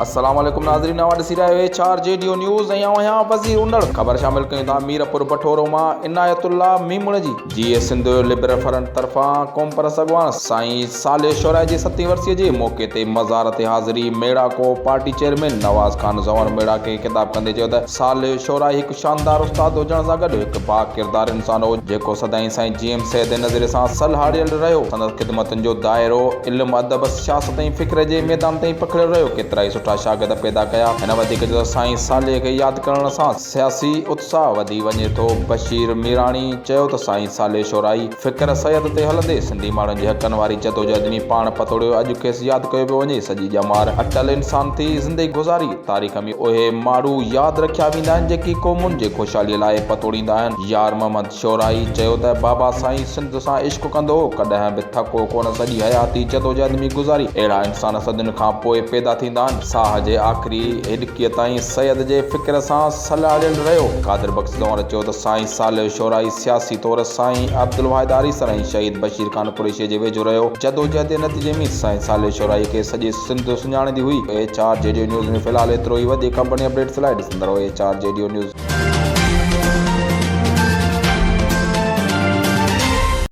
السلام عليڪم ناظرين اوهان ڏسي رهيا آهيو H R G D news ۽ آئون آهيان وزير انڙ خبر شامل ڪيون ٿا ميرپور بٺورو مان عنايت الله ميمڻ جي جيئي سنڌ لبرل فرنٽ طرفان قومپرست اڳواڻ سائين صالح شورائي جي ستين ورسي جي موقعي تي مزار تي حاضري ميڙاڪو پارٽي چيئرمين نواز خان زئور ميڙاڪي کي خطاب ڪندي چيو ته صالح شورائي هڪ شاندار استاد هجڻ سان گڏ هڪ با ڪردار انسان هو جيڪو سدائين سائين جي ايم سيد جي نظريي سان سلهاڙيل رهيو سندس خدمتن جو دائرو علم ادب سياست ۽ فڪر جي ميدان تائين پکڙيل رهيو، ڪيترائي سٺا شاگرد پيدا ڪيا. هن وڌيڪ چيو ته سائين صالح کي ياد ڪرڻ سان سياسي اتساهه وڌي وڃي ٿو. بشير ميراڻي چيو ته سائين صالح شورائي فڪر سيد تي هلندي سنڌي ماڻهن جي حقن واري جدوجهد ۾ پاڻ پتوڙيو، اڄ کيس ياد ڪيو پيو وڃي، سڄي ڄمار اٽل انسان ٿي زندگي گذاري، تاريخ ۾ اهي ماڻهو ياد رکيا ويندا آهن جيڪي قومن جي خوشحالي لاء پتوڙيندا آهن. يار محمد شورائي چيو ته بابا سائين سنڌ سان عشق ڪندو هو، ڪڏهن به ٿڪو ڪونه، سڄي حياتي جدوجهد ۾ گذاري، اهڙا انسان صدين کان پوء پيدا ٿيندا آهن، ساهه جي آخري هڏڪيء تائين سيد جي فڪر سان سلهاڙيل رهيو. قادر بخش زنوار چيو ته سائين صالح شورائي سياسي طور سائين عبدالواحد آريسر ۽ شهيد بشير خان قريشيء جي ويجهو رهيو، جدوجهد جي نتيجي ۾ سائين صالح شورائي کي سڄي سنڌ سڃاڻيندي هئي. H R G D news ۾ في الحال ايترو ئي، وڌيڪ خبرن ۽ اپڊيٽس لاء ڏسندا رهو H R G D news.